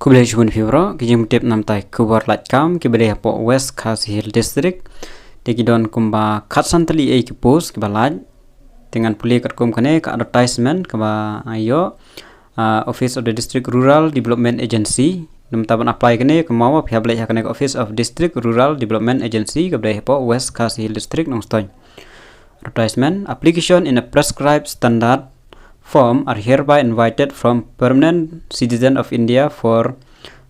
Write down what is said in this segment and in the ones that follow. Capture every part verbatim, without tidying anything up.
Khublei shibun phi bro, ki jingtip namta ki khubor lait kam kiba dei hapoh West Khasi Hills District. Te ki don kumba khatsan tylli ei ki post kiba lait. Te ngan pule katkum kane ka advertisement kaba ïoh, ah, Office of the District Rural Development Agency. Namta ban apply kane ka mawa phi hap leit ha kane ka Office of District Rural Development Agency kaba dei hapoh West Khasi Hills District, Nongstoiñ. Advertisement, application in a prescribed standard form are hereby invited from permanent citizen of India for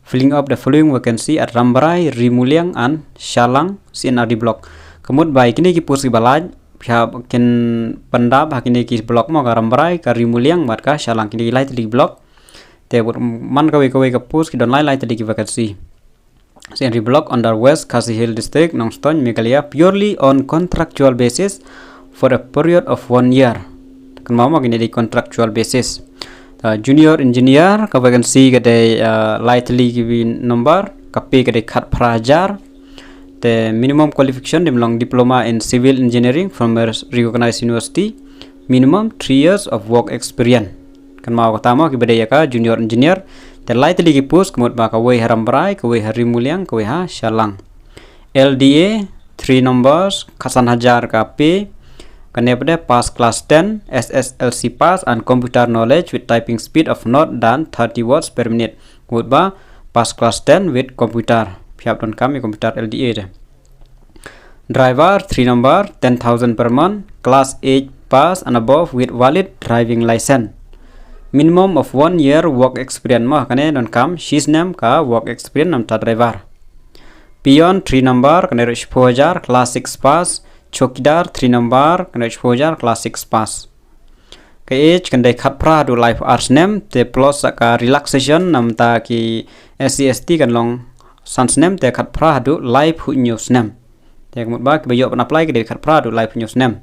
filling up the following vacancy at Rambrai, Rimuliang and Shalang C and R D block. Ka mut ba ïa kine ki post kiba lait, phi hap kin pyndap ha kine ki block mo, ka Rambrai, ka Rimuliang bad ka Shalang, kine ki lai tylli ki block. Te bad man kawei kawei ka post ki don lai lai tylli ki vacancy. C and R D block under West Khasi Hills District, Nongstoiñ, Meghalaya, purely on contractual basis for a period of one year. Kynmaw mo, kine dei contractual basis. Uh, junior engineer, ka vacancy ka dei, uh, lai tylli ki number, ka pay ka dei khatphra hajar. Te minimum qualification dei ban long diploma in civil engineering from a recognized university, minimum three years of work experience. Kynmaw, kata mo kiba dei ïa ka junior engineer. Te lai tylli ki post, ka mut ba kawei ha Rambrai, kawei ha Rimuliang, kawei ha Shalang. L D A, three numbers, khatsan hajar ka pay. Kane pat dei pass class ten, S S L C pass and computer knowledge with typing speed of not than thirty words per minute. Ka mut ba pass class ten with computer. Phi hap donkam ïa computer L D A te. Driver, three number, ten thousand per month, class eight pass and above with valid driving license. Minimum of one year work experience mo, kane donkam shisnem ka work experience namta driver. Peon, three number, kane ruh shiphew hajar, class six pass. Chowkidar, three number, kane ruh shiphew hajar, class six pass. Ka age kan dei khatphra haduh laiphew ar snem, te plus sa ka relaxation namta ki S C S T kan long san snem, te khatphra haduh laiphew hynñiew snem. Te ka mut ba kiba ïoh ban apply ki dei khatphra haduh laiphew hynñiew snem.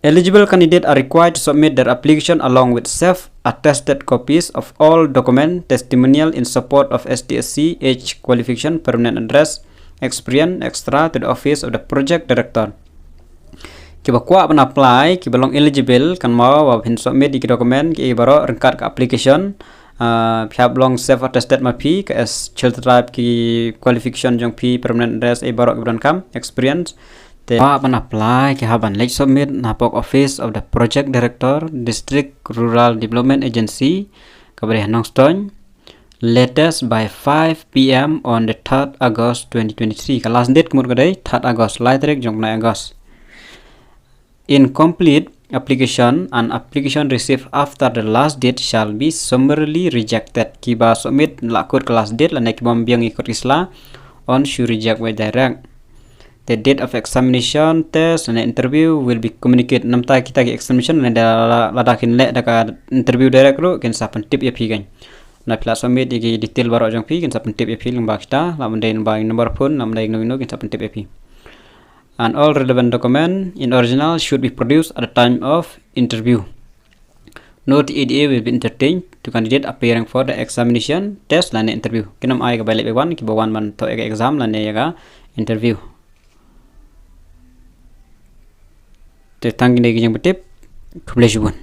Eligible candidate are required to submit their application along with self-attested copies of all document testimonial in support of S T S C age qualification, permanent address, experience, et cetera to the office of the project director. Kiba kwah ban apply, kiba long eligible, kynmaw ba phin submit ïa ki document ki baroh ryngkat ka application. Ah, phi hap long self attested ma phi, ka Scheduled Tribe ki qualification jong phi, permanent address, ei baroh kiba donkam, experience. Te kwah ban apply, ki hap ban leit submit napoh office of the project director, District Rural Development Agency, kaba dei ha Nongstoiñ, latest by five P M on the third August twenty twenty-three. Ka last date ka mut ka dei third August, lai tarik jong u bnai August. Incomplete application and application received after the last date shall be summarily rejected. Kiba submit la kut ka last date lane kibym biang ïa ki kot ki sla, un shu reject wei direct. The date of examination, test and interview will be communicated. Namta kita ki examination lane da la, lada kin leh da ka interview direct ruh kin sa pyntip ïa phi kan. Na phi la submit ïa ki detail baroh jong phi kin sa pyntip ïa phi lyngba kita, la ban dei lyngba number phone, la ban dei ino ino kin sa pyntip ïa phi. And all relevant document in original should be produced at the time of interview. No T A D A will be entertained to candidate appearing for the examination, test lane interview. Kin ym ai ka bai leh bai wan, kiba wan ban thoh ïa ka exam lane ïa ka interview. Te tang kine ki jingpyntip, khublei shibun.